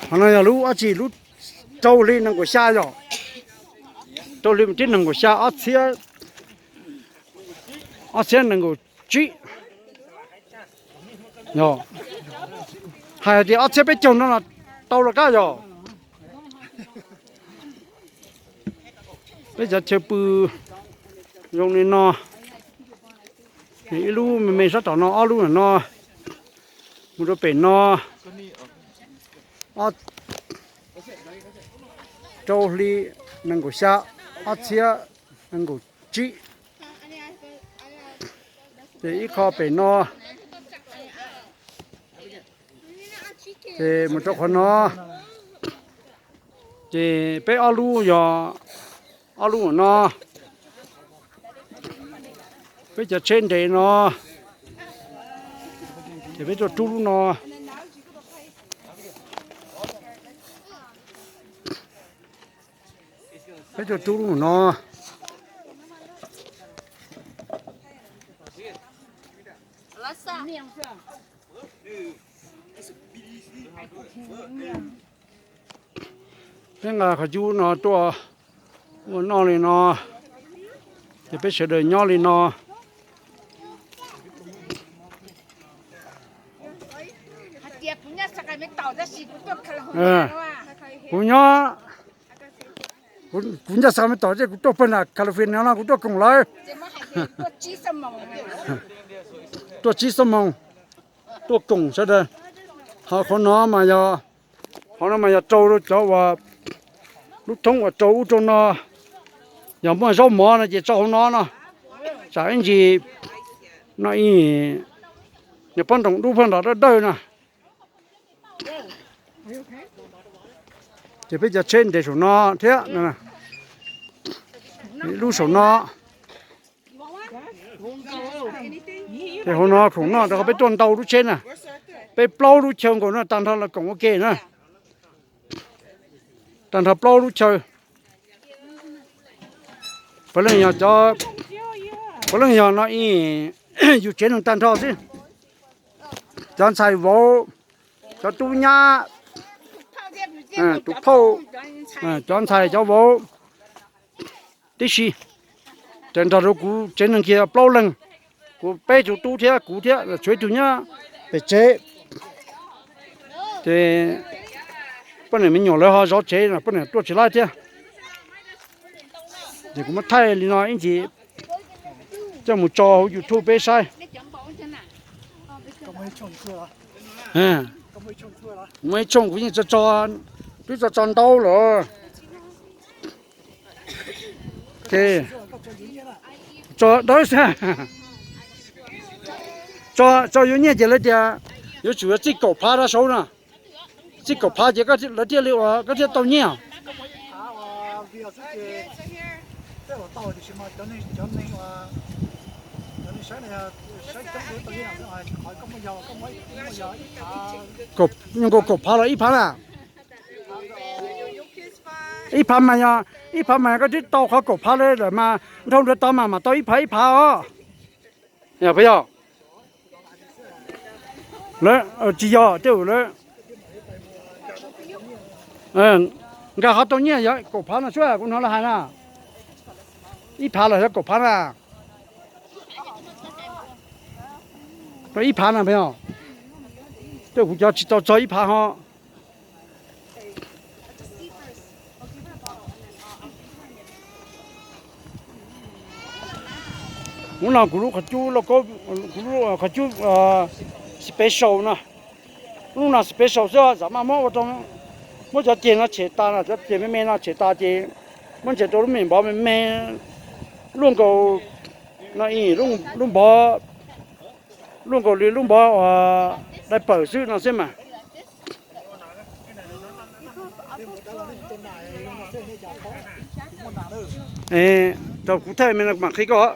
Qhov no yog lub dab tsi, lub rau hli nees nkaum xya yom. Rau hli mus tib nees nkaum xya, ob txhiab, ob txhiab nees nkaum tsib. Yog hais tias ob txhiab peb caug no los tau los kab yog. Peb cov chaw pw zoo li no, ib lub me me sab tom no, ob lub no, mus rau pem no, rau hli nees nkaum xya, ob txhiab nees nkaum tsib. Ces ib qho pem no, ces mus rau qhov no, ces peb ob lub yog ob lub no, peb cov tsheb nres no, ces peb tuaj rub lub no, peb tuaj rub lub no. Peb nqa qhov cub no tuaj ua noj li no, ces peb sawv daws nyob li no. Kuv nyob, kuv ncaj xa me tom, ces kuv tuaj pawg nram California no kuv tuaj koom lawv. Tuaj tsib xuab moos, tuaj koom sawv daws. Ho qhov no mas yog, qhov no mas yog rau rau cov uas lub thoob uas rau ub rau no, yog muaj zaub mov no ces tso hauv no no, tsam ib ntsis no ib, nws pob nroos dub phaj nrov dawb dawb no. Ces peb cov tsheb nres saum no thiab, lub saum no. Ces hauv no khoom noj rau qhov peb tuaj ntau lub tsheb na, peb plaub lub chaw nkaus no tag nrho los koom ua ke na, tag nrho plaub lub chaw. Puav leej yog cov, puav leej yog no ib yus tsev neeg tag nrho xwb. Cov ntxhais vauv, cov tub nyab, tus phauj, cov ntxhais cov vauv tib si, ces nrog rau kuv tsev neeg kiag plaub leeg, kuv peb tug tub thiab kuv thiab tshuav ib tug nyob pem tsev. Ces poj niam me nyuam lawv ho zov tsev, poj niam tuaj tsis laib thiab. Ces kuv muab thaij li no ib ntsis coj mus tso hauv YouTube peb saib. Muaj ib tshooj kuv yeej tso, twb tso tso ntau lawm. Ces tso dawb xwb. Tso yuav nyiaj ces lawv tias yuav tsum yuav txij kaum phav rau saud no. Txij kaum phav ces lawv thiaj li ua, koj thiaj tau nyiaj. Nyob nkaus kaum phav los ib phav na. Ib phav mas yog, ib phav mas yog koj twb tau qhov kaum phav lawm mas nrhau nrad tau mas mam tau ib phav ib phav os. Yog puas yog? Lawv tsis yog tej lawv nkag qhov tau nyiaj yog kaum phav no xwb, kuv hnov lawv hais na. Ib phav los yog kaum phav na. Tau ib phav na puas yog? Tej kuv cov tsis tau txog ib phav ho. Hnub no kuv lub qhov cub lauj kaub, kuv lub qhov cub special no. Lub no special xwb, xav mas muab ua rau, muab cov ceg no tshem tas, cov ceg me me no tshem tas ces muab ntxias rau lub me npov me me, luaj nkaus no, lub npov, luaj nkaus li lub npov uas dai pawm xwb no xwb mas. Rau kuv thaij me no mam qhia koj.